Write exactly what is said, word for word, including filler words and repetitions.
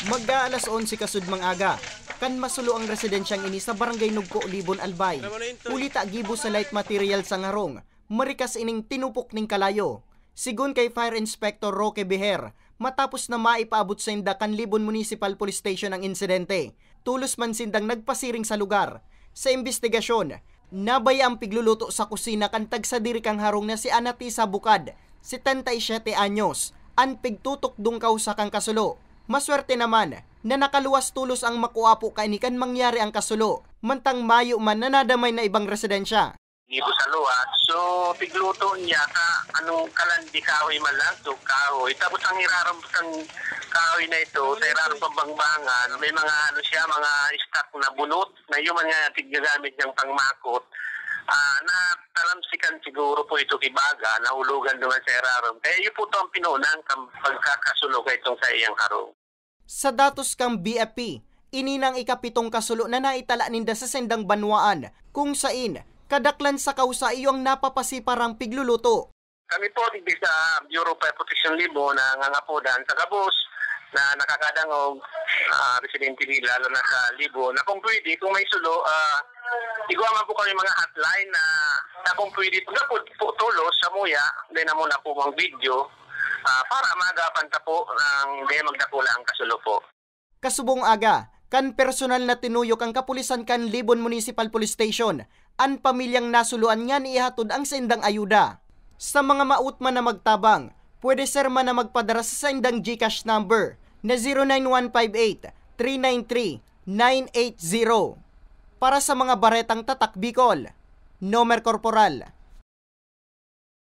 Magda alas onse kasudmang aga, kan masulo ang residensyang ini sa Barangay Nugco, Libon, Albay. Huli ta gibo sa light material sa ngarong, marikas ining tinupok ning kalayo. Sigon kay Fire Inspector Roque Beher, matapos na maipaabot sa inda kan Libon Municipal Police Station ang insidente, tulos man sindang nagpasiring sa lugar. Sa imbestigasyon, nabaya ang pigluluto sa kusina kan tagsadiri kang harong na si Anatisa Bukad, setenta y siete anyos, an pigtutukdong kausa kan kasulo. Maswerte naman na nakaluwas tulos ang makuapo kaini kan mangyari ang kasulo, mantang mayo man na nadamay na ibang residensya. Gibo sa luwas. So, pigluto niya ka, anong kalandi kahoy man lang, so kahoy. Tapos ang irarom sang kahoy na ito, sa irarom pambangbangan, may mga ano siya, mga stock na bunot, na yun man nga tiggagamit niyang pangmakot. Ah, natalamsikan siguro po ito kibaga, nahulugan naman sa irarom. Kaya yun po ito ang pinunang kam-, pagkakasulo kay itong sa iyang karong. Sa datos kan B F P, ini na ang ikapitong kasulo na naitala ninda sa sindang banwaan, kung sain, kadaklan sa kausa iyo ang napapasiparang pigluluto. Kami po, digdi sa Bureau of Fire Protection Libon, na nangangapodan sa gabos na nakakadangog, ah, residente nila, lalo na sa Libon, na kung pwede, kung may sulo, ah, igwa man po kami mga hotline na, na kung pwede, pagkapod po tulos sa muya, then na muna po mga video, ah, para maagapan ta po ng di magdakula ang kasulo po. Kasubong aga, kan personal na tinuyok ang kapulisan kan Libon Municipal Police Station, an pamilyang nasuluan ngan ihatod ang saindang ayuda. Sa mga maot man na magtabang, pwede ser man na magpadara sa saindang GCash number na zero nine one five eight, three nine three, nine eight zero. Para sa mga baretang tatak Bicol, Nomer Corporal.